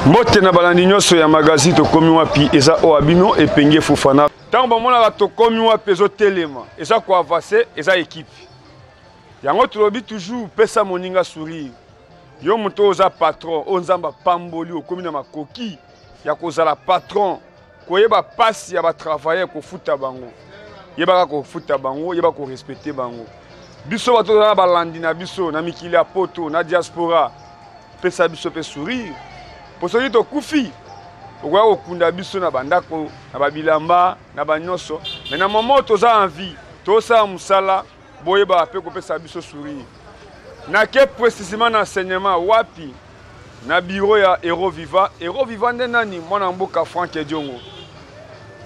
Mbote na balandi nyonso ya magazine Tokomi Wapi, eza oyo ya bino Epenge Fofana. Ntango bamonaka Tokomi Wapi ezotelema, eza koavance, eza ekipe yango. Tolobi toujours, pesa moninga sourire. Yo moto oyo oza patron, oyo Nzambe apamboli, okomi na makoki ya kozala patron, koyeba pasi ya batravailleur, kofuta bango, yebaka kofuta bango, yeba korespecte bango. Biso bato toza na balandi na biso na mikili ya poto, na diaspora, pesa biso mpe sourire, mpo soki tokufi okoya kokunda biso na bandako, na babilamba, na banyonso. Me na moment toza en vie, tosala mosala, boyebaka mpe kopesa biso sourire. Nake précisément na enseignement wapi? Na bureau ya Hero Viva. Hero Viva nde nani? Mwana mboka Frank Diongo.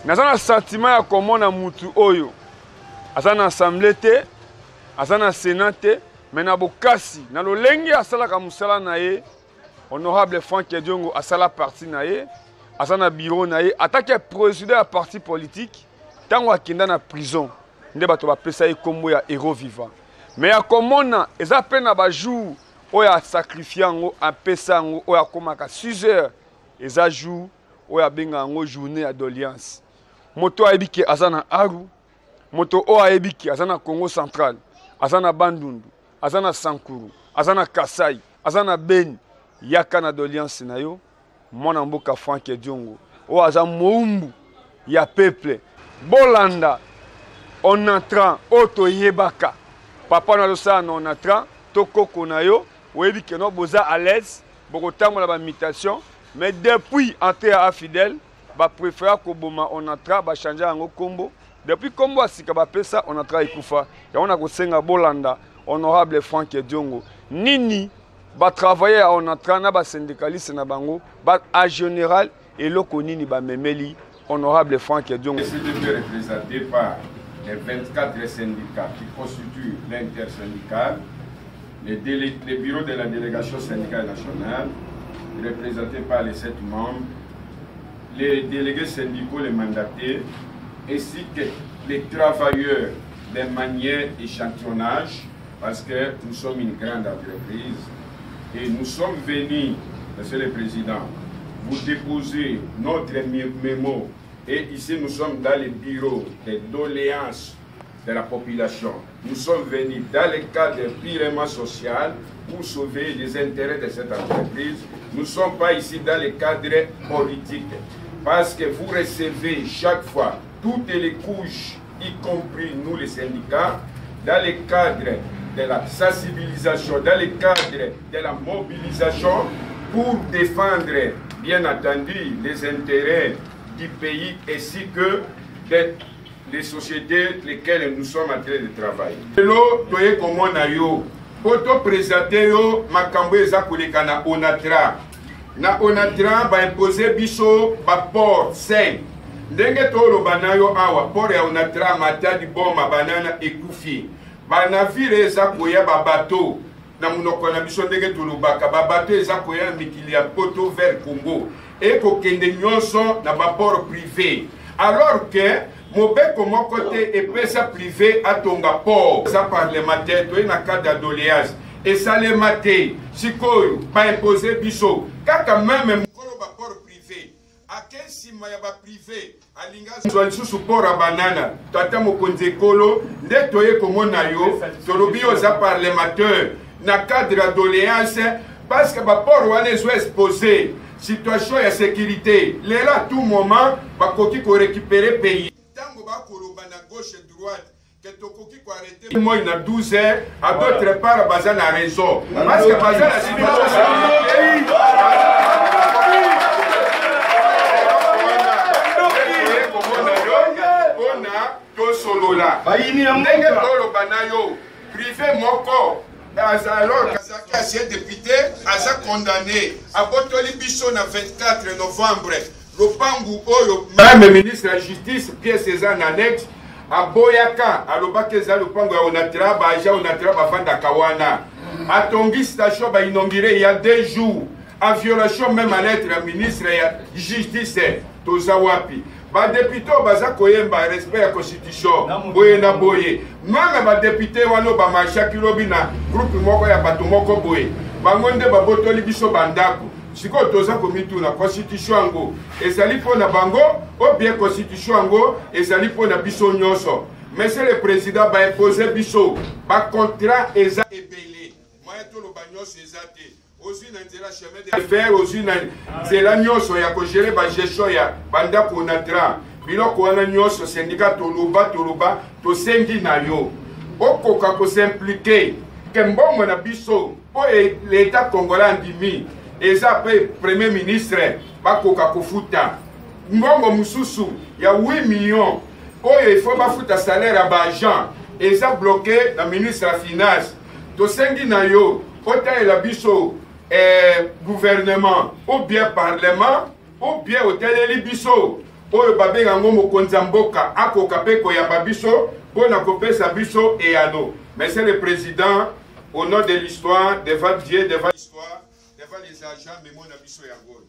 Naza na sentiment ya komona mutu oyo aza na assemblée te, aza na sénat te, mais na bokasi, na lolenge asalaka mosala na ye. Honorable Frank Diongo asala parti na ye, aza na bureau na ye, atake président ya parti politique. Ntango akenda na prison nde bato bapesa ye nkombo ya Hero Viva. Mais ya komona eza mpe na bajour oyo asakrifie yango, apesa yango, oyo akomaka 6 heures, eza jour oyo abenga yango journée ya doléance. Moto ayebi ke aza na Aru, moto oyo ayebi ke aza na Congo central, aza na Bandundu, aza na Sankuru, aza na Kasai, aza na Beni, yaka na doléance na yo. Mwana mboka Frank Diongo oyo aza moumbu ya peuple, bolanda Onatra oyo toyebaka papa na azosala na Onatra to koko na yo, oyebi ke no boza à l'aise, bokotambola ba mutation. Mais depuis entrée ya Afidèle, bapréféra koboma Onatra, bachange yango kombo. Depuis kombo ya sika bapesa Onatra ekufa. Yango na kosenga bolanda honorable Frank Diongo, nini batravaille ya Onatra na basyndicaliste na bango ba a général, eloko nini bamemeli honorable Frank Diongo? CDP représenté par les 24 syndicats qui constituent l'intersyndicale, les, les bureaux de la délégation syndicale nationale, représentés par les 7 membres, les délégués syndicaux, les mandatés, ainsi que les travailleurs des manières échantillonnage, parce que nous sommes une grande entreprise et nous sommes venus, Monsieur le Président, vous déposer notre mémo. Et ici, nous sommes dans le bureau des doléances de la population. Nous sommes venus dans le cadre purement social pour sauver les intérêts de cette entreprise. Nous ne sommes pas ici dans le cadre politique, parce que vous recevez chaque fois toutes les couches, y compris nous les syndicats, dans le cadre de la sensibilisation, dans le cadre de la mobilisation pour défendre, bien entendu, les intérêts du pays ainsi que des sociétés lesquelles nous sommes en train de travailler. Lelo toye komona yo po topresente yo makambo eza koleka na Onatra. Na Onatra baimpose biso baport 5. Ndenge toloba na yo awa, port ya Onatra, Matadi, Boma, Banana ekufi. Banavire eza koya, babato na monoko na biso ndenge tolobaka, babato eza koya na mikili ya poto vers Congo, ekokende nyonso na baport privé, alors que mobeko moko te epesa privé atonga port. Eza parlementaire, toye na cadre ya doléance, esalema te. Sikoyo baimpose biso kaka meme mokolo baport privé ake nsima ya baprivé, alinga zwa lisusu port ya Banana. Tata mokonzi ekolo, nde toye komona yo, tolobi yo oza parlementaire na cadre ya doléance, parce que baport wana ezo expose situation ya sécurité. Lelo à tout moment bakoki korécupérer pays. Ntango bakoloba na gauche droite ke tokoki koarrete moi na 12 heures, à d'autre part baza na raison, parce que baza na situation sécurité. Komona yo mpona tosolola ndenge toloba na yo, privé moko alors azalaki ancien député, aza condamné, abotoli biso na 24 novembre lopangu oyo. Même ministre ya justice, pièce eza na annexe, aboyaka, alobaki eza lopango ya Onatra, baagent Onatra bafandaka wana. Atongi station, bainaugure ya 2 jours, en violation même à lettre ya ministre ya justice. Toza wapi? Badepute oyo baza koyemba respect ya constitution boye na boye, meme badepute wana oyo bamarchaki lobi na groupe moko ya bato moko boye, bango nde babotoli biso bandako. Sikoyo toza komituna, constitution yango ezali mpo na bango ou bien constitution yango ezali mpo na biso nyonso? Monsieur le président, baimpose biso bacontrat eza ebele, moyen toloba nyonso eza te. Ozwi na nzela chemin de fer, ozwi na nzela nyonso ya kogere bagestion ya bandako na tram, biloko wana nyonso syndicat toloba toloba, tosengi na yo okoka kosimplike ke mbongo na biso mpo leta congolais andimi eza mpe premier ministre bakoka kofuta mbongo mosusu ya 8 millions oyo ifo bafuta salaire ya baagent eza bloqué na ministre ya finance. Tosengi na yo otalela biso gouvernement ou bien parlement ou bien otaleli biso oyo babenga yango mokonzi ya mboka akoka mpe koyamba biso mpo na kopesa biso eyano. Monsieur le président, au nom de l'histoire, devant Dieu, devant l'histoire, devant les agents, memo na biso yango.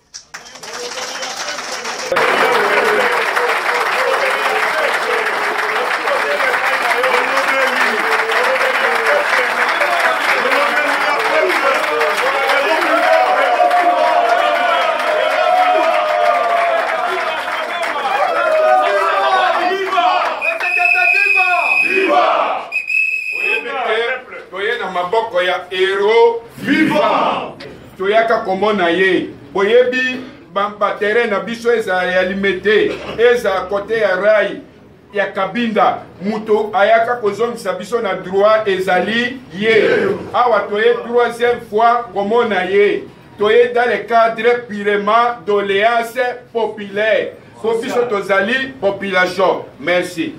Toye na maboko ya héros vivant, toyaka komona ye. Boyebi baterrain na biso ezala ya Limete, ezala kote ya rai ya Kabinda, moto ayaka kozongisa biso na droit ezali ye. Awa toye troisième fois komona ye, toye dans le cadre purement doléance populaire, po biso tozali population. Merci.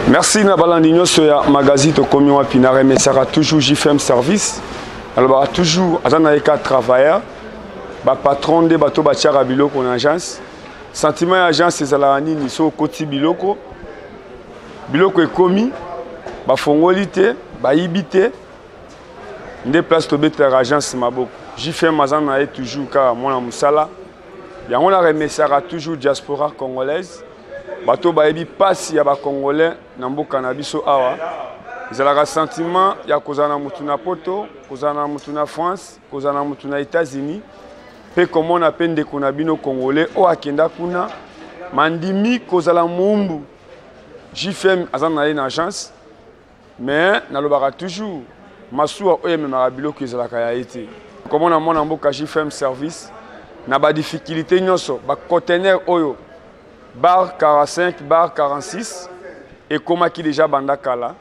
Merci na balandi nyonso ya magazine Tokomi Wapi. Na remerciera toujours JFM Service. Alobaka toujours aza na ye ka travailleur, bapatron nde bato batiaka biloko na agence. Sentiment ya agence ezalaka nini? So okoti biloko, biloko ekomi, bafongoli te, bayibi te, nde place tobetelaka agence maboko. JFM aza na ye toujours kaka mwana mosala. Yango na remerciaka toujours diaspora congolaise, bato bayebi pasi ya bacongolais na mboka na biso awa. Ezalaka sentiment ya kozala na mutu na poto, kozala na mutu na France, kozala na mutu na États-Unis, mpe komona mpe ndeko na bino congolais oyo akenda kuna mandimi kozala mumbu. JFM aza na ye na agence, mais nalobaka toujours masuwa oyo ememaka biloko ezalaka ya ye te. Komona mwana mboka JFM Service na badifficulté nyonso, bacontener oyo bar 45 bar 46 ekomaki deja banda kala,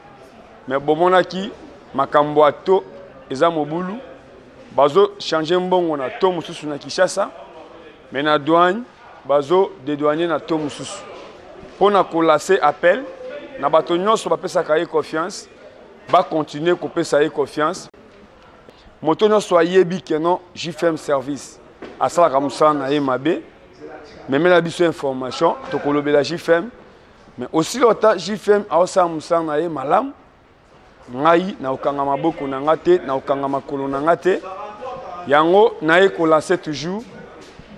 mais bomonaki makambo ya to eza mobulu, bazo changer mbongo na to mosusu na Kinshasa, mais na douane bazo dédouaner na to mosusu. Mpona kolase appel na bato nyonso bapesaka ye confiance, bakontinue kopesa ye confiance. Moto nyonso ayebi ke non, JFM Service asalaka mosala na ye mabe, memela biso information, tokolobela JFM. Mais aussi longtemps JFM aosala mosala na ye malamu, Ngai nakokanga maboko na nga te, nakokanga makolo na nga te. Yango naye kolancer toujours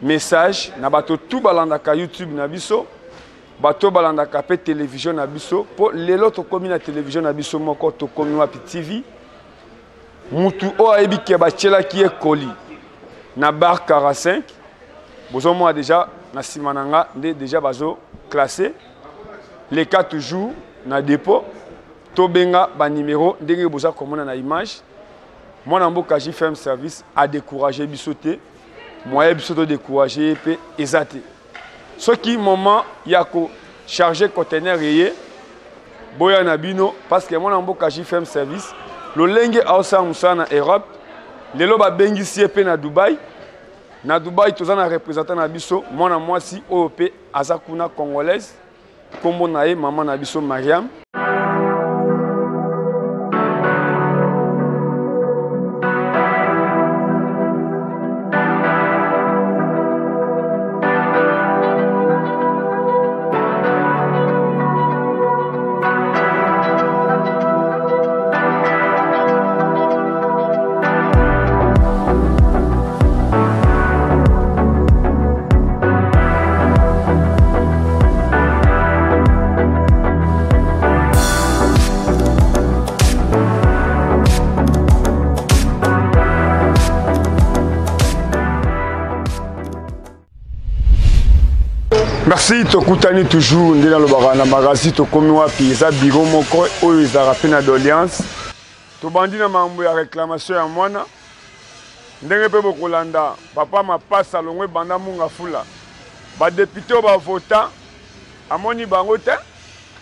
message na bato tout balandaka YouTube na biso, bato balandaka pe television na biso, po lelo tokomi na television na biso moko, Tokomi Wapi TV. Mutu oyo ayebi ke batielaki ye koli na bar 45, bozomona deja na nsima na nga nde deja bazo classe leka toujours na dépôt, tobenga ba numero ndenge boza komona na image. Mwana mboka JFM Service a découragé biso te, moyen biso to décourager ye pe eza te. Soki moment ya ko charger conteneur eye, boya na bino, parce que mwana mboka JFM Service lolenge aosala mosala na Europe, lelo babengisi ye pe na Dubaï. Na Dubaï toza na représentant na biso mwana mwasi oyo pe aza kuna congolaise, kombo na ye mama na biso Mariam. Merci, tokutani toujours nde nalobaka na magazine Tokomi Wapi. Eza bureau moko oyo ezalaka mpe na doléance. Tobandi na makambo ya réclamation ya mwana, ndenge mpe bokolanda papa Mapasa longwe banda Munga Fula, badepute oyo bavota amoni bango te,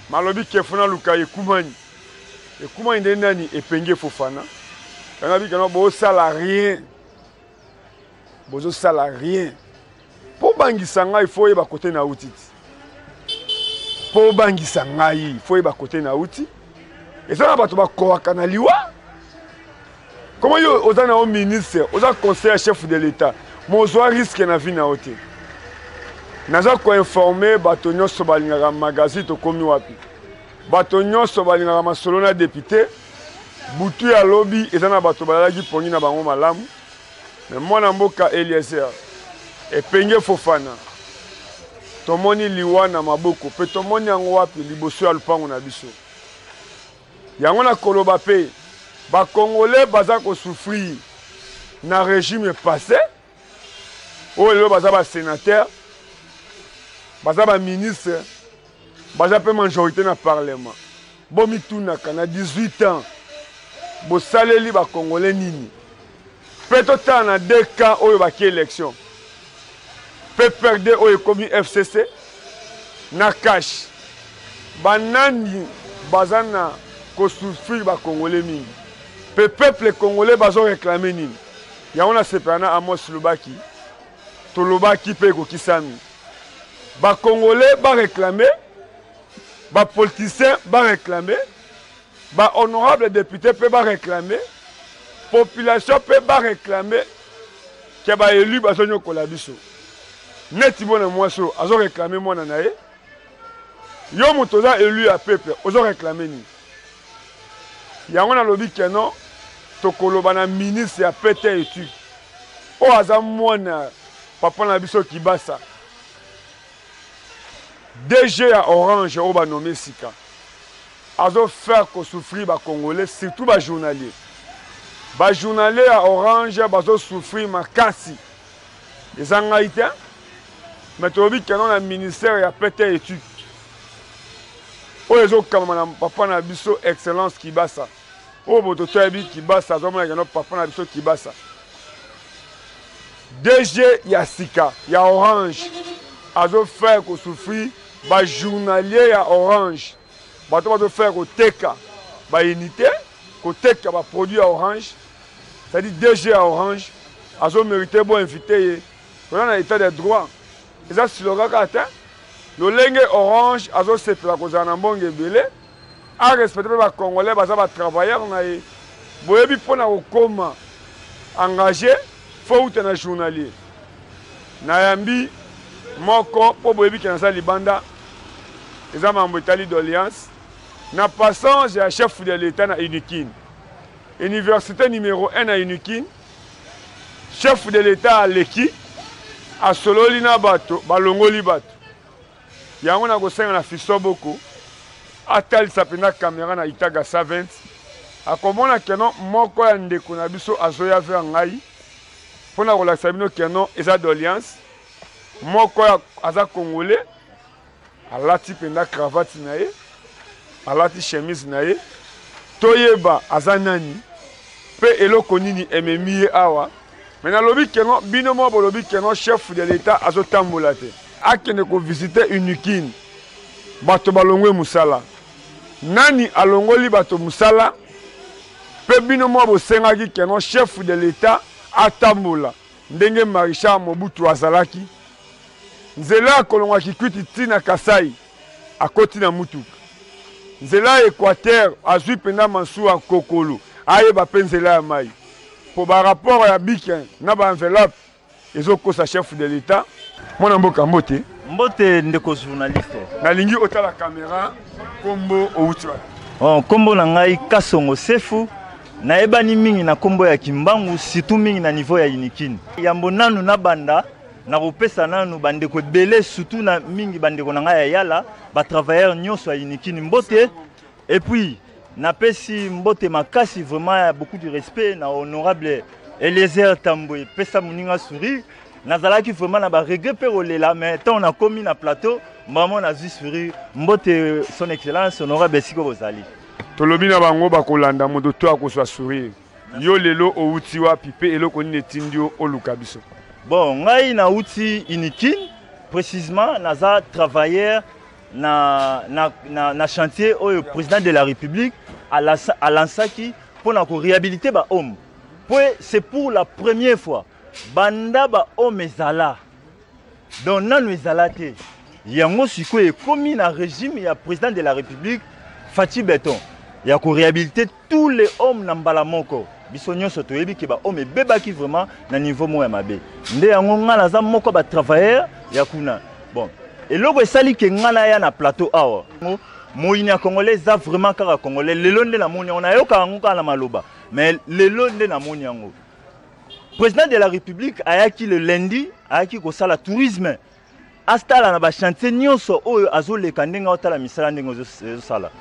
malobi kefu na luka ekumani ekumani nde nani Epenge Fofana yango abikana bosala rien, bozosala rien. Po bangisa ngai fo oyeba kote na uti ti. Po bangisa ngai fo oyeba kote na uti. Eza na bato bakowaka na liwa. Comment yo oza na yo ministre, oza conseiller chef de l'État, mais ozwa risque na vie na yo te. Naza ko informer bato nyonso balingaka magazine Tokomi Wapi. Bato nyonso balingaka masolo na député. Butu ya lobi eza na bato balalaki pongi na bango malamu. Mais mwana mboka Eliezer Epenge Fofana tomoni liwa na maboko pe tomoni yango wapi liboso ya lupango na biso. Yango na koloba pe ba Congolais baza ko souffrir na régime passé oyo lelo baza ba sénateur, baza ba ministre, baza pe majorité na parlement. Bomitunaka na 18 ans bosaleli ba Congolais nini? Pe totala na deux cas oyo baki élection. PPRD oyo ekomi FCC na cash. Banani baza na ko souffrir ba Congolais mingi. Pe peuple congolais bazo réclamer nini? Yango na sepela na Amos Lubaki, tolobaki pe ekokisami. Ba Congolais ba réclamer, ba politiciens ba réclamer, ba honorable député pe ba réclamer, population pe ba réclamer ke ba élu bazo nyokola biso. Neti mwana mwasi oyo azo réclamer mwana na ye, yo moto oza élu ya peuple ozo réclamer nini? Yango nalobi ke non, tokoloba na ministre ya PT étude oyo aza mwana papa na biso Kibasa, DG ya Orange oyo ba nommé sika, azo faire ko souffrir ba Congolais, surtout ba journaliers. Ba journaliers ya Orange bazo souffrir makasi. Eza ngai te, mais tolobi ke non na ministère ya PT étude oyo ezokambama na papa na biso Excellence Kibasa, oyo moto toyebi Kibasa azomona ke non papa na biso Kibasa, DG ya sika ya Orange azo faire ko souffrir ba journaliers ya Orange, bato bazo faire koteka ba unité, koteka ba produits ya Orange. C'est-à-dire DG ya Orange azo mériter bo inviter ye. Toza na état de droit, eza slogan kaka te. Lolenge Orange azo sepela kozala na mbongo ebele, a respecter pe ba Congolais baza ba travailleurs na ye. Boyebi mpona kokoma engagé faut uta na journalier. Nayambi moko mpo boyebi ke naza libanda, eza mambo etali doléance. Na passage ya chef de l'Etat na Unikin, université numero 1 na Unikin, chef de l'Etat aleki asololi na bato, balongoli bato. Yango nakosenga na Fiston Boko atalisa mpenza kamera na Itaga 120, akomona keno moko ya ndeko na biso azoya vers ngai mpo na kolakisa bino keno eza doléance moko ya, aza congolais, alati mpenza cravate na ye, alati chemise na ye, toyeba aza nani mpe eloko nini ememi ye awa. Me nalobi keno bino moko bolobi keno chef de l'Etat azotambola te, akende kovisite Unikin, bato balongwe mosala. Nani alongoli bato mosala? Mpe bino moko bosengaki keno chef de l'Etat atambola ndenge Maréchal Mobutu azalaki. Nzela ya kolongwa Kikwiti ti na Kasai akoti na mutuka, nzela ya Equateur azwi mpenza masuwa kokolo, ayeba mpe nzela ya mai, mpo ba rapport ya bikin na ba enveloppe ezokosa chef de l'Etat. Mwana mboka, mbote. Mbote ndeko journaliste. Nalingi otala kamera, kombo, outi wapi? Oh, kombo na ngai Kasongo Sefu, nayebani mingi na kombo ya Kimbangu, surtout mingi na niveau ya Unikin. Yambo nanu nabanda, nakopesa nanu bandeko ebele, surtout na mingi bandeko na ngai ya Yala, ba travailleurs nyonso ya Unikin mbote. Et puis napesi mbote makasi vraiment beaucoup de respect na honorable Eliezer Tambwe, pesa moninga sourire. Nazalaki vraiment na ba regret pe kolela, mais tant nakomi na plateau, vraiment nazwi sourire. Mbote son excellence honorable esika bozali. Tolobi na bango bakolanda moto to akozwa sourire. Yo lelo outi wapi pe eloko nini etindi yo oluka biso? Bon, ngai nauti Unikin, précisément naza travailleur na chantier oyo président de la République alansaki pour na ko réhabiliter ba hommes. Puis c'est pour la première fois banda ba hommes ezala. Donc nanu ezala te. Yango sikoyo ekomi na régime ya président de la République Fatshi Béton ya ko réhabiliter tous les hommes na mbala moko. Biso nyonso toyebi ke ba hommes ebebaki vraiment na niveau moko ya mabe. Nde yango nga naza moko ba travailleur ya kuna. Bon, eloko esali ke nga naya na plateau awa. Moyini ya congolais eza vraiment kaka congolais. Lelo nde namoni yango, nayoka yango kaka na maloba, mais lelo nde namoni yango. Président de la République ayaki le lundi, ayaki kosala tourisme. Astala na ba chantier nyonso oyo azoleka ndenge aotala misala ndenge ezosala.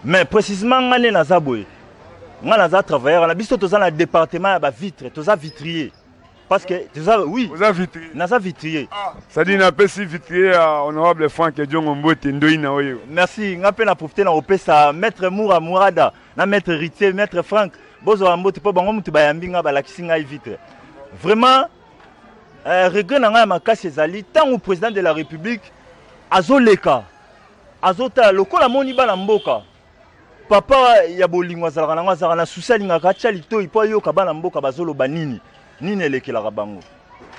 Mais précisément nga nde naza boye. Nga naza travailleur na biso, toza na département ya ba vitre, toza vitrier. Parce que toza, oui. Oza vitrier. Naza vitrier. Ah, c'est-à-dire napesi vitrier ya honorable Franck Diongo mbote, ndoi na oyo. Merci, nga pe na profiter na kopesa maître Moura Mourada na maître Ritier, maître Franck, bozwa mbote po bango mutu bayambi nga, balakisi ngai vitre. Vraiment regret na ngai ya makasi ezali ntango président de la République azoleka azotala lokola amoni bana mboka. Papa ya bolingo azalaka nango, azalaka na susi, alingaka atia litoi mpo ayoka bana mboka bazoloba nini, nini elekelaka bango.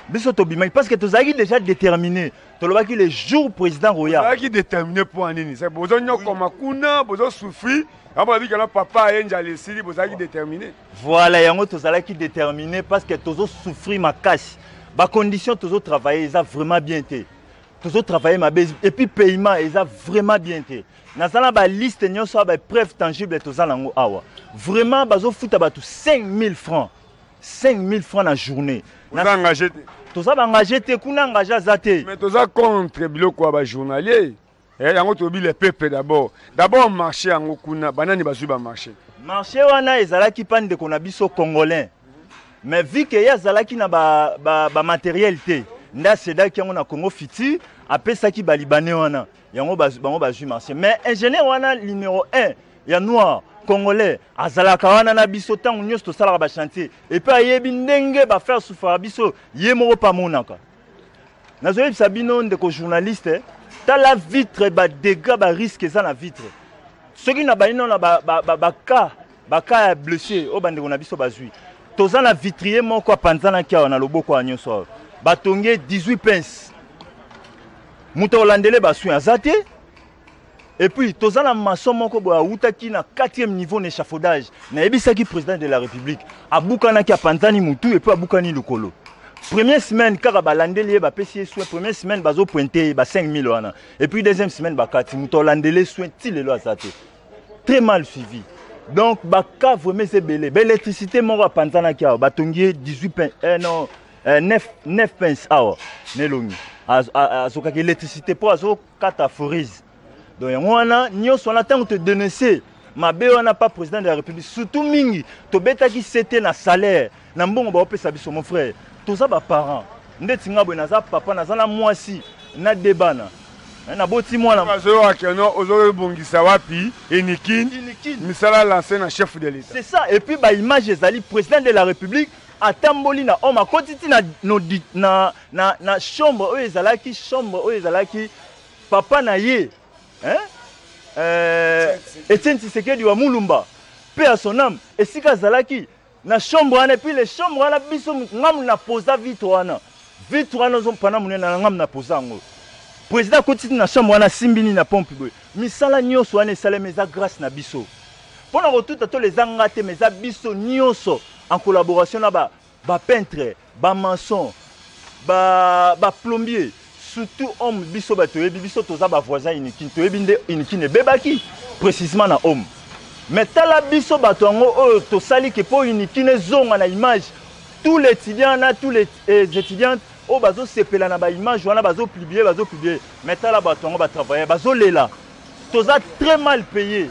Biso tobimaki parce que tozalaki déjà déterminé, tolobaki le jour président roya. Ozalaki déterminé mpo ya nini? Bozonyokoma kuna, bozosouffrir, yango balobi kena papa aye njala esili, bozalaki déterminé. Voilà, yango tozalaki déterminé parce que tozosouffrir makasi. Ba condition tozotravailler eza vraiment bien te. Tozotravailler mabe et puis paiement eza vraiment bien te. Nazala ba liste nyonso ya ba preuve tangible toza nango awa. Vraiment bazofuta bato 5000 francs. 5000 francs na journée. Oza engagé te? Toza ba engagé te, kuna engagé aza te. Mais toza contre biloko ya ba journalier. Eh, yango toyebi le peuple d'abord. D'abord marché yango kuna, banani bazwi ba marché? Marché wana ezalaki pa ndeko na biso congolais. Mais vu que ye azalaki na ba matériel te, nde asedaki yango na Congo Futur, apesaki ba libanais wana. Yango bango bazwi marché. Mais ingénieur wana numéro 1 ya noir congolais azalaka wana na biso ntango nyonso tosalaka ba chantier. Et puis ayebi ndenge ba faire souffrir biso, ye moko pa monaka. Nazoyebisa bino ndeko journaliste, tala vitre ba dégâts ba risque eza na vitre. Soki na bani na ba cas ya blessé oyo bandeko na biso bazwi. Toza na vitrier moko apanzanaki awa na loboko ya nyonso awa. Batongi 18 pinces. Moto akolandele ba soins aza te. Et puis toza na maçon moko boye awutaki na 4e niveau na échafaudage. Nayebisaki président de la République, abukanaki apanzani mutu et puis abukani lokolo. Première semaine kaka balandeli ye, bapesi ye soin. Première semaine bazo pointer ye ba 5000 wana. Et puis deuxième semaine bakati moto alandele soin ti lelo aza te. Très mal suivi. Donc baka vraiment eza ebele. Baélectricité moko apanzanaki awa, batongi ye 18 pin, eh, non, eh, 9, 9 pince awa na elongi. Azokaki électricité mpo azokata forise. Donc yango wana nyonso wana ntango todenonce mabe wana pa président de la République, surtout mingi tobetaki sete na salaire na mbongo baopesa biso. Mon frère, toza baparent ndeti nga boye, naza papa, naza na mwasi na de bana, naboti mwana. Bazoyoka keno ozobongisa wapi Unikin? Unikin. Misala lancé na chef de l'État. C'est ça. Et puis baimage ezali, président de la République atamboli na homme, akoti ti na, no, na chambre oyo ezalaki, chambre oyo ezalaki papa na ye, hein? Etienne Tshisekedi wa Mulumba, paix à son âme, esika azalaki na chambre wana. Et puis les chambre wana, biso ngamu na posa vitre wana, vitre wana ozompana monene na ngamu na posa yango. Président akoti ti na chambre wana, asimbi nini na pompe boye. Misala nyonso wana esalemi eza grâce na biso. Mpona kotuta tolo eza nga te, mais eza biso nyonso en collaboration na bapeintre, bamaçon, baplombier, surtout homme. Biso bato toyebi, biso toza bavoisin Unikin, toyebi nde Unikin ebebaki précisément na homme. Mais tala biso bato yango oyo tosali ke mpo Unikin ezonga na image. Tous les étudiants na tous les étudiantes oyo bazosepela na baimage wana, bazopublie, bazopublie. Mais tala bato yango batravaille, bazolela, toza très mal payé,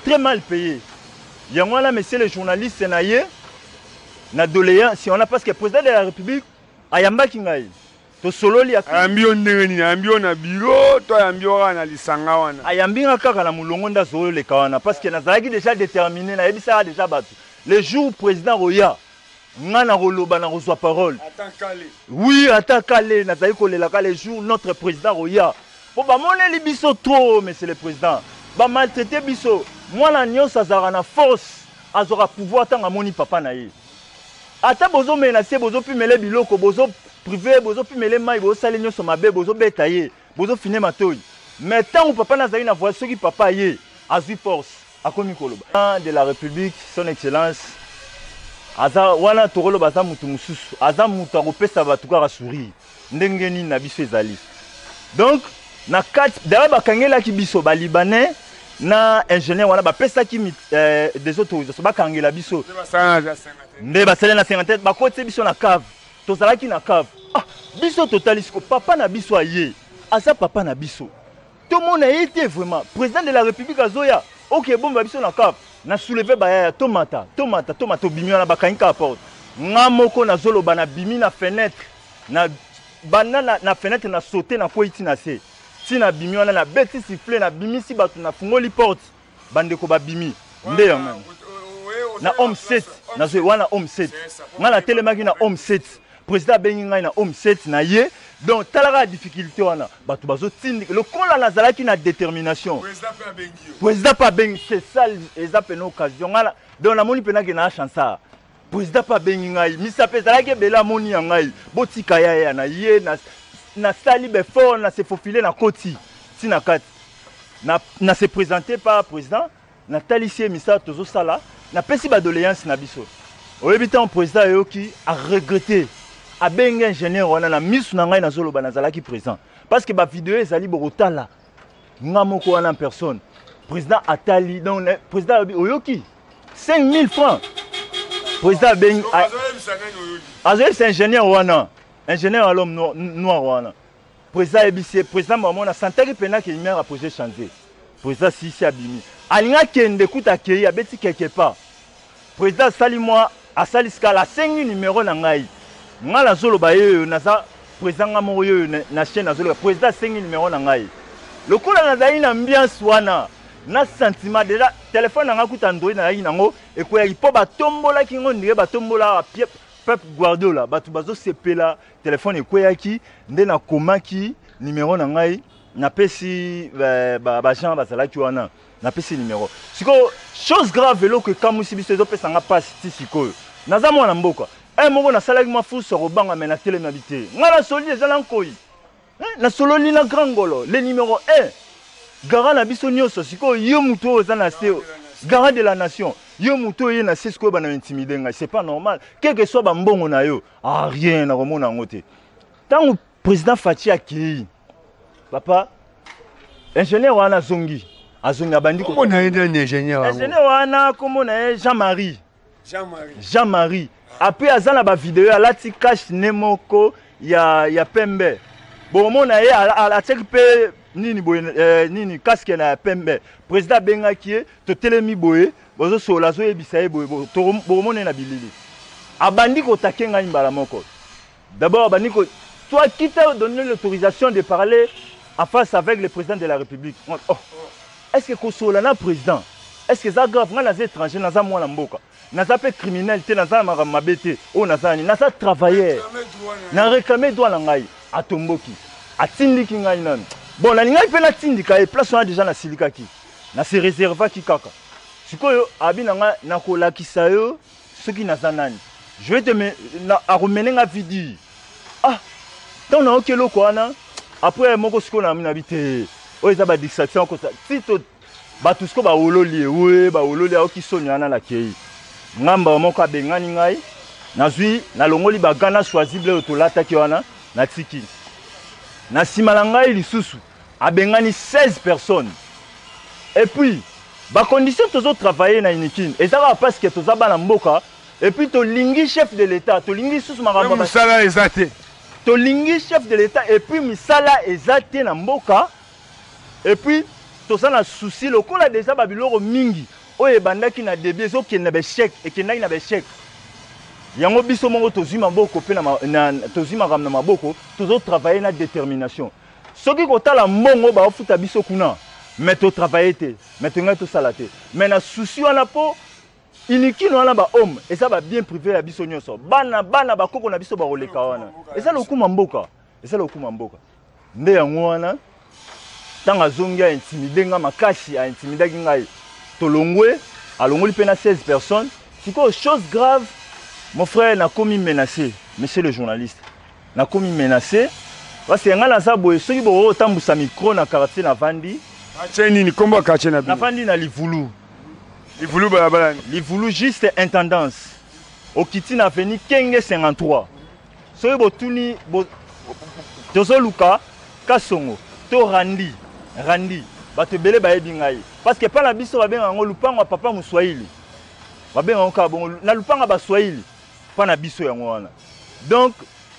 très mal payé. Yango wana, monsieur le journaliste, na ye na doléance wana, parce que président de la République ayambaki ngai, tosololi. Ayambi yo ndenge nini? Ayambi yo na bureau to ayambi yo kaka na lisanga wana? Ayambi nga kaka na molongo nde azoleka wana, parce que nazalaki déjà déterminé. Nayebisaka déjà bato, le jour président koya, nga na koloba, na kozwa parole. Ata kale. Oui, ata kale nazali kolelaka, le jour notre président koya, mpo bamoneli biso trop. Monsieur le président, bamaltraite biso. Mwana nyonso azalaka na force, azwaka pouvoir ntango amoni papa na ye. Ata bozomela se, bozopimele biloko, bozoprive, bozopimele mai, bozosala nyonso mabe, bozobeta ye, bozofine matoi, mais ntango papa nazali na voie, soki papa ye azwi force, akomi koloba. De la République, son excellence, aza wana, tokoloba aza mutu mosusu, aza mutu akopesa bato kaka sourire ndenge nini na biso ezali. Donc na kati d'ailleurs bakangelaki biso balibanais na ingénieur wana, bapesaki des autorisations, bakangela biso. Nde basali na 57, bakotisi biso na cave. Tozalaki na cave. Ah, biso totali siko papa na biso aye, aza papa na biso, tomona ye te. Vraiment, président de la République azoya, oke bomba biso na cave. Na soulever bayaya, tomata, tomata, tomata. Tobimi wana, bakangi kaka porte. Nga moko nazoloba, nabimi na fenêtre, na banda na fenêtre, na saute, nakwei ti na se. Ti nabimi wana, nabeti sifflet, nabimisi bato, nafungoli porte, bandeko babimi. Nde yango na home 7 nazwi wana, home 7. Ngai natelemaki na home 7, président abengi ngai na home 7 na ye. Donc talaka ya difficulté wana, bato bazotindika lokola nazalaki na détermination. Président mpe abengi, c'est ça, eza pene occasion. Ngai donc namoni mpena ke na chansard, président mpe abengi ngai, misapo ezalaki ebele, amoni ya ngai, botika ya ya na ye. Nasali befort, na se faufile, na koti ntina kati, na se présente par président, natalisi ye misala tozosala, napesi badoléance na biso. Oyebi, ntango président ayoki, aregrete, abengi ingénieur wana na misu na ngai. Nazoloba, nazalaki présent, parce que bavideo ezali, bokotala nga moko wana en personne. Président atali, donc président alobi: oyoki 5000 francs? Président abengi, azoyebisa ingénieur wana, ingénieur ya l'homme noir wana. Président ayebisi ye, président bamona santaki mpena ke lumière apose change. Président sisi abimi, alingi akende kuta, akei, abeti quelque part. Président asali mwa, asali skala, asengi numero na ngai. Ngai nazoloba ye oyo, naza président nga moko oyo na chaîne nazoloba. Président asengi numero na ngai. Lokola nazali na ambiance wana, na sentiment déjà, telefone na ngai kuta Android nazalaki nango ekweyaki, mpo batombolaki ngo ndenge batombolaka Pep Guardiola, bato bazosepela, telefone ekweyaki. Nde nakomaki numero na ngai, napesi baagent bazalaki wana, napesi numero. Sikoyo, chose grave, eloko ekamwisi biso, ezopesanga mpasi ti sikoyo, naza mwana mboka e moko, nasalaki mwa fursa kobanga, me natelemi abi te. Ngai nasoli eza na nkoi, nasololi na grand ngolo, le numéro 1, garant na biso nyonso. Sikoyo yo motu oyo oza na se, garant de la nation, yo motu oyo ye na se, sikoyo bana intimide ngai, c'est pas normal. Quel que soit bambongo na yo, ah, rien nakomona yango te. Ntango président Fatshi akei, papa ingénieur wana azongi. Azongi, abandi. Kombo na ye nani, ingénieur yango? Ingénieur wana, kombo na ye Jean Marie. Jean Marie. Après, aza na bavideo, alati cache-nez moko ya pembe. Bomona ye, atiaki mpe nini boye, nini, casque na ya pembe. Président abengaki ye, totelemi boye, bozosola, azoyebisa ye boye. Bokomona ye na bilili. Abandi kotake ngai mbala moko. D'abord abandi ko: "Toi, qui t'a donné l'autorisation de parler en face avec le président de la République?" Oh, est ce que kosola na président, est ce que eza grave? Ngai naza étranger, naza mwana mboka, naza mpe criminel te, naza na makambo mabe te. Oyo naza nani? Naza travailleur, na réclame droit na ngai. Atomboki, atindiki ngai nanu. Bon, nalingaki mpe natindika ye place wana. Déjà nasilikaki, nase réservaki kaka. Sikoyo abi na ngai: "Nakolakisa yo soki naza nani, je vais te me na." Akomene nga vidi. Ah, ntango nayoki eloko wana, après moko sikoyo na nabi te, oyo eza badistraction kosa ti to bato. Sikoyo bawololi ye, we bawololi, ayoki soni wana. Nakei ngamba moko, abengani ngai. Nazwi, nalongoli bagants na chasuble oyo tolataki wana, natiki na nsima na ngai. Lisusu abengani 16 personnes. Et puis bacondition tozotravaille na Unikin eza kaka parce que toza bana mboka et puis tolingi chef de l'État, tolingi lisusu makambo. Mosala eza te. Tolingi chef de l'État et puis misala eza te na mboka. Et puis toza na souci lokola déjà babiloko mingi oyo ebandaki na début ezokende na baéchec, ekendaki na baéchec. Yango biso moko tozwi maboko mpe tozwi makambo na maboko, tozotravaille na détermination. Soki kotala mbongo baofuta biso kuna, mais totravaille te, mais tongai tosala te. Mais na souci wana, mpo Unikin wana, bahome eza babien privé ya biso nyonso, bana bana bakoko na biso bakoleka wana. Eza lokuma mboka, eza lokuma mboka. Nde yango wana, ntango azongi, aintimide nga makasi, aintimidaki ngai. Tolongwe, alongoli mpe na 16 personnes. Sikoyo, chose grave, mon frère, nakomi menacé. Monsieur le journaliste, nakomi menacé parce que ngai naza boye. Soki bokoki kotambusa micro na quartier navandi. Quartier nini? Nkombo ya quartier na bino? Navandi na Livulu. Livulu, balabala nini? Livulu, juste Intendance, okiti na avenue Kenge 53. Soki botuni tozoluka Kasongo to Randi Randi, bato ebele bayebi ngai parce que epai na biso babengaka yango lupango ya papa Moswahili. Babengaka yango kaka bongo, na lupango ya Baswahili mpa na biso yango wana. Donc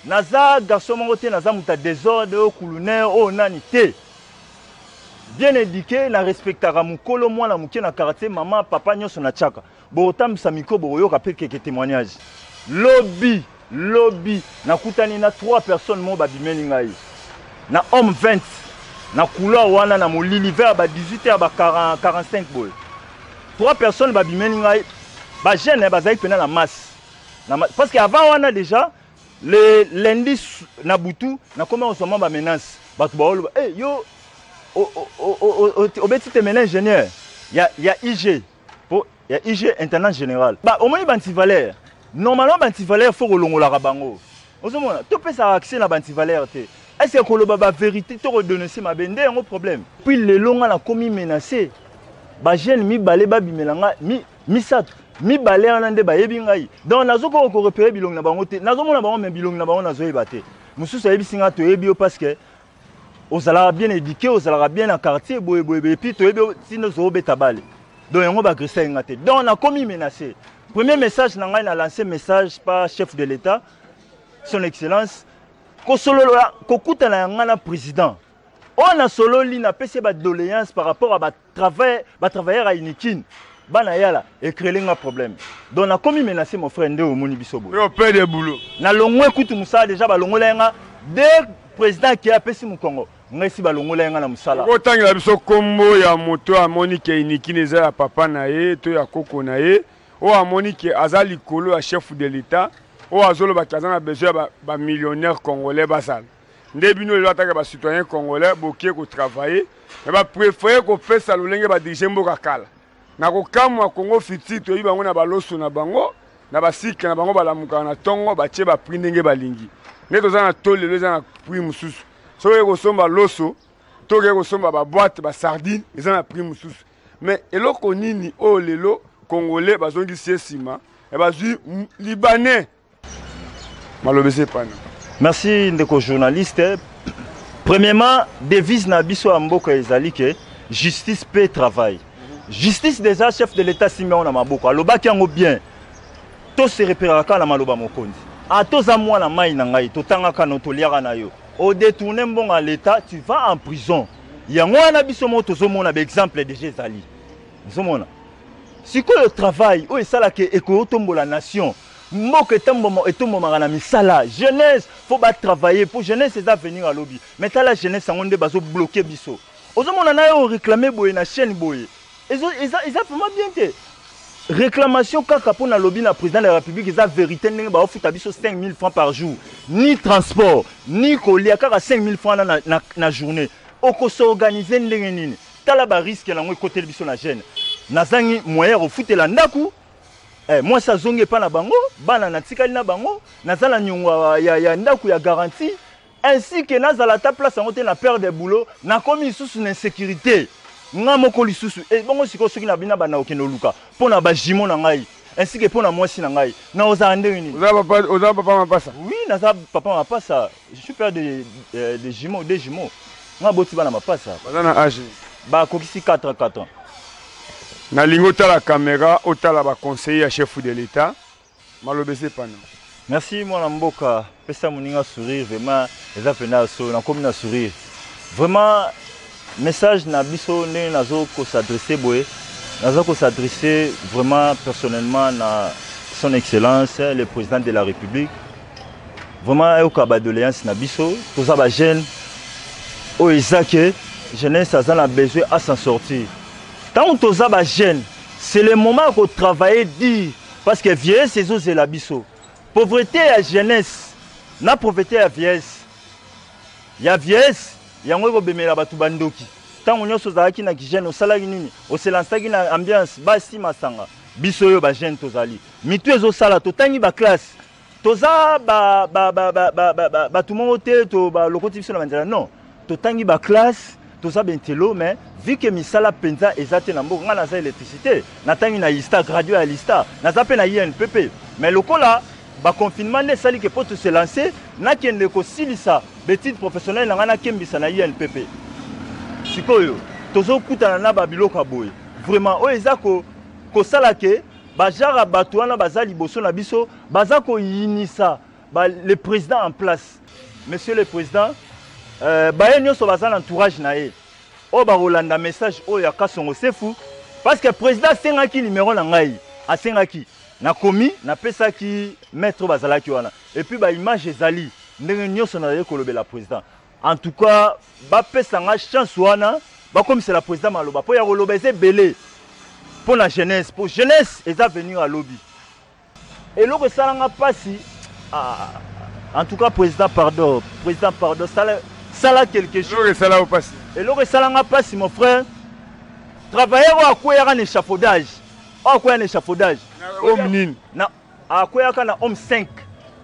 naza garçon moko te, naza moto ya désordre, oyo kulunaire, oyo nani te, bien éduqué, na respectaka mokolo, mwana moke na quartier, mama, papa nyonso natiaka. Bokotambwisa micro, bokoyoka mpe keke témoignage. Lobi lobi nakutani na trois personnes moko, babimeli ngai na Home 20, na couloir wana, na molili, vers ba 18 heures ba 40, 45 boye. Trois personnes babimeli ngai, bajeune, bazalaki mpena na masse parce que avant wana déjà, le lundi na butu, nakomi kozwa mwa bamenace. Bato baoloba: "Hey, yo obeti temele ingénieur ya IG po ya IG, intendant général." Ba omoni baantivaleur, normalement baantivaleur faut kolongolaka bango. Ozomona, topesaka accès na baantivaleur te. Est ce que koloba bavérité to kodénonce mabe nde yango problème? Puis lelo nga nakomi menacé. Bajeune mibale babimela nga, misato, mibale wana nde bayebi ngai. Donc nazokoka korepérer bilongi na bango te. Nazomona bango, mais bilongi na bango nazoyeba te. Mosusu ayebisi nga: "Toyebi yo parce que ozalaka bien éduqué, ozalaka bien na quartier boye boye, et puis toyebi ntina ozobeta bale." Donc yango baagressaki nga te. Donc nakomi menacé. Premier message na ngai, na lancé message par chef de l'État, Son Excellence. Kosolola, kokutana ya ngai na président oyo, nasololi, napesi ye badoléance par rapport à batravailleur ya Unikin, bana yala ecréer nga problème. Donc nakomi menacé, mon frère, nde omoni biso boye. Oyo pe de boulot. Nalongwe kutu mosala déjà, balongola ye nga de président akei, apesi mokongo ngai, si balongola ye nga na mosala. Okotangela biso nkombo ya moto amoni ke Unikin eza ya papa na ye to ya koko na ye, oyo amoni ke aza likolo ya chef de l'État, oyo azolobaki aza na besoin ya bamillionnaire congolais basala nde bino lelo ataka bacitoyen congolais bokie kotravaille, mais bapréféré kopesa lolenge badirige mboka kala. Na kokamwa, Congo Futur, toyebi bango na baloso na bango, na bacycle na bango. Balamukaka na ntongo, batie baprix ndenge balingi. Nde toza na to lelo eza na prix mosusu. Soki oye kosomba loso to okei kosomba baboîte basardine, eza na prix mosusu. Mais eloko nini oyo lelo Congolais bazongisi ye nsima, bazwi Libanais? Maloba eza epana. Merci, ndeko journaliste. Premièrement, devise na biso ya mboka ezali ke Justice mpe travail. Justice déjà, chef de l'État asimbi yango na maboko, alobaki yango bien. To se repéraka kaka na maloba mokonzi. Ata oza mwana mai na ngai, totangaka no, toliaka na yo, odétourne mbongo ya l'État, tu vas en prison. Yango wana biso moko tozomona baexemple déjà ezali. Ozomona sikoyo travail oyo esalaka ekoyotombola nation. Mboka etombomaka na misala. Jeunesse faut batravailler, mpo jeunesse eza avenir. Alobi, mais tala jeunesse yango nde bazobloquer biso. Ozomona na yo oréclame boye na chaîne boye, eza vraiment bien te. Réclamation kaka mpo nalobi na président de la République, eza vérité ndenge baofuta biso 5000 francs par jour, ni transport ni kolia, kaka 5000 francs na journée. Okos'organiser ndenge nini? Tala barisque nango ekoteli biso na jeune. Nazangi moyen ya kofutela ndako. Mwasi azongi epa na bango, bana natikali na bango, naza na niongo ya ndako ya garantie, ainsi que nazala ata place yango te na perte de boulot, nakomi lisusu na insécurité nga moko lisusu. Bongo sikoyo soki na bina banda kokende oluka mpo na bajumeaux na ngai ainsi que mpo na mwasi na ngai, na ozala ndenge nini? Oza papa mapasa? Oui, naza papa mapasa. Je suis père de jumeaux, deux jumeaux. Nga boti bana mapasa. Baza na age? Bakokisi 4 4 ans. Nalingi otala caméra, otala baconseiller ya chef de l'État, maloba eza epana. Merci, mwana mboka. Pesa moninga sourire, vraiment eza mpena so nakomi na sourire. Vraiment message na biso, ndenge nazo kos'adresser boye, naza kos'adresser vraiment personnellement na Son Excellence le président de la République. Vraiment ayoka badoléance na biso. Toza bajeune oyo eza ke jeunesse aza na besoin à s'en sortir. Ntango toza bajeune, c'est le moment ya kotravailler dur, parce que vieillesse ezozela biso. Pauvreté ya jeunesse na pauvreté ya vieillesse, ya vieillesse yango ekobemela bato bandoki. Ntango nyonso ozalaki na kijeune, osalaki nini? Oselansaki na ambiance, basi, masanga. Biso oyo bajeune tozali mitu ezosala, totangi baclasse, toza bato moko te to balokoti biso na banzela. Non, totangi baclasse, toza bentelo, mais vu que misala mpenza eza te na mboka. Ngai naza électricité, natangi na ISTA, gradué ya l'ISTA, naza mpe na INPP, mais lokola baconfinement nde esali ke mpo tose lancer, nakende kosilisa baétude professionnelle na ngai, nakembisa na INPP. Sikoyo tozokutana na babiloko ya boye, vraiment oyo eza kosala ke bagenre ya bato wana baza liboso na biso, baza koyinisa le président en place. Monsieur le président, baye nyonso baza na entourage na ye oyo bakolanda message oyo ya Kasongo Sefu, parce que président asengaki numéro na ngai, asengaki, nakomi, napesaki maître oyo bazalaki wana, et puis baimage ezali ndenge nyonso nazali kolobela président. En tout cas bapesa nga chance wana, bakomisela président maloba mpo ya koloba eza ebele mpo na jeunesse, mpo jeunesse eza avenir. Alobi eloko esalanga mpasi. Ah, en tout cas président, pardon, président, pardon, sala, sala quelque chose. Eloko esala yo mpasi? Eloko esalanga mpasi, mon frère, travailleur oyo akweyaka na échafaudage, oyo akweyaka na échafaudage. Home nini? Na akweyaka na home 5,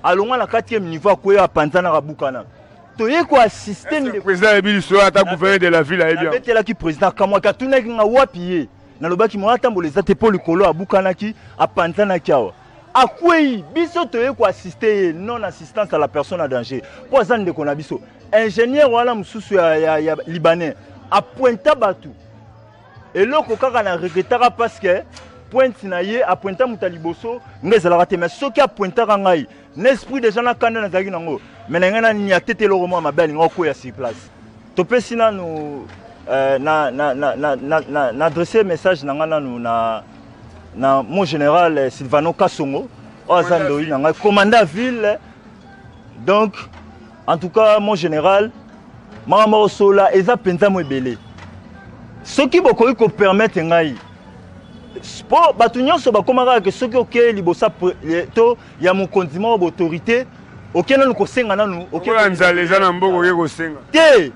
alongwa na 4e niveau, akweya, apanzanaka, bukana. Toye koassister. Président ayebi lisolo? Ata gouverneur de la ville ayebi yango? Nabetelaki président, akamwaki, atunaki nga wapi ye. Nalobaki mo atambola eza te mpo likolo abukanaki, apanzanaki awa, akwei. Biso toye koassister ye, non assistance à la personne en danger, mpo aza ndeko na biso. Ingénieur wana mosusu ya libanais apointa bato. Eloko kaka na regrettaka, parce que pointe na ye, apointa moto ya liboso, ngai ezalaka te. Mais soki apointaka ngai na esprit déjà na kanda nazalaki nango, mais na ngai nania te te eloko moko mabe alinga okwea sur place. Topesi nanu na adresse message na ngai nanu na mon général Silvano Kasongo oyo aza ndoi na ngai, commandant ville. Donc en tout cas, mon général, makambo kosola eza mpenza mo ebele. Soki bokoki kopermettre ngai, mpo bato nyonso bakóma kaka ke soki okei liboso to ya mokonzi moko baautorité, oke nanu kosenga nanu. Okola nzala eza na mboka, oke kosenga. Te,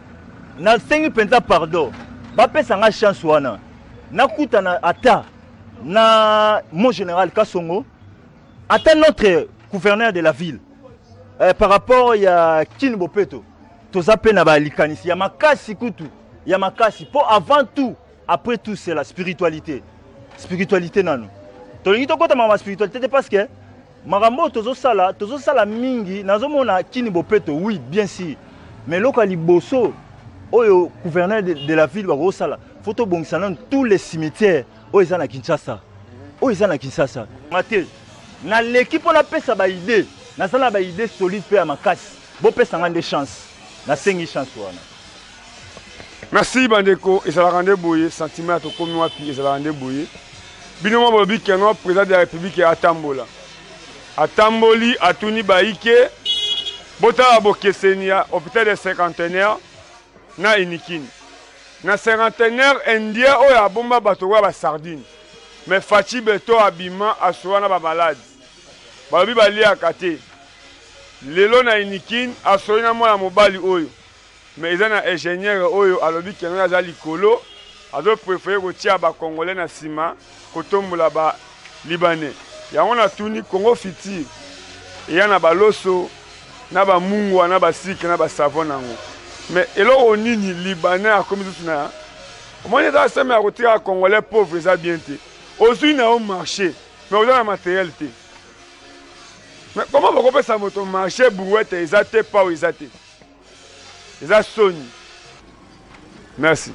nasengi mpenza pardon, bapesa nga chance wana, nakutana ata na mon général Kasongo, ata notre gouverneur de la ville, par rapport ya Kin Bopeto. Toza mpe na balikanisi ya makasi, kutu ya makasi, mpo avant tout, après tout, c'est la spiritualité. Spiritualité nanu tolingi tokɔta makambo ya spiritualité te, parce que makambo oyo tozosala, tozosala mingi, nazomona Kin Bopeto, oui, bien sûr, mais eloko ya liboso oyo gouverneur de la ville bakosala, Faut tobongisa nanu tous les cimetières oyo eza na Kinshasa, oyo eza na Kinshasa. Nga te, naleki mpo napesa ba idées, naza na ba idées solides mpe ya makasi. Bopesa nga nde chance, nasengi chance wana. Merci bandeko, ezalaka nde boye, sentiment ya tokomi wapi ezalaka nde boye. Bino mwa bolobi keno président de la République atambola. Atamboli, atuni baike, botala bokeseni ya hôpital de cinquantenaire na Unikin. Na cinquantenaire indien oyo abomba bato lokola ba sardine. Mais Fatshi Beton abima asola na ba malade. Balobi baliaka te. Lelo na Unikin asoli na mwana mobali oyo. Mais eza na ingénieur oyo alobi keno aza likolo, azo préférer kotia ba congolais na sima kotombola ba libanais. Yango natuni Congo futur eya na baloso na ba mungwa na ba sucre na ba savon nango. Mais eloko nini libanais akomi susu na omoni eza seme ya kotika congolais pauvre eza bien te. Ozwi na yo marché mais oza na matériel te. Mais comment bakopesa moto marché brouette eza te pao eza te. Eza soni. Merci.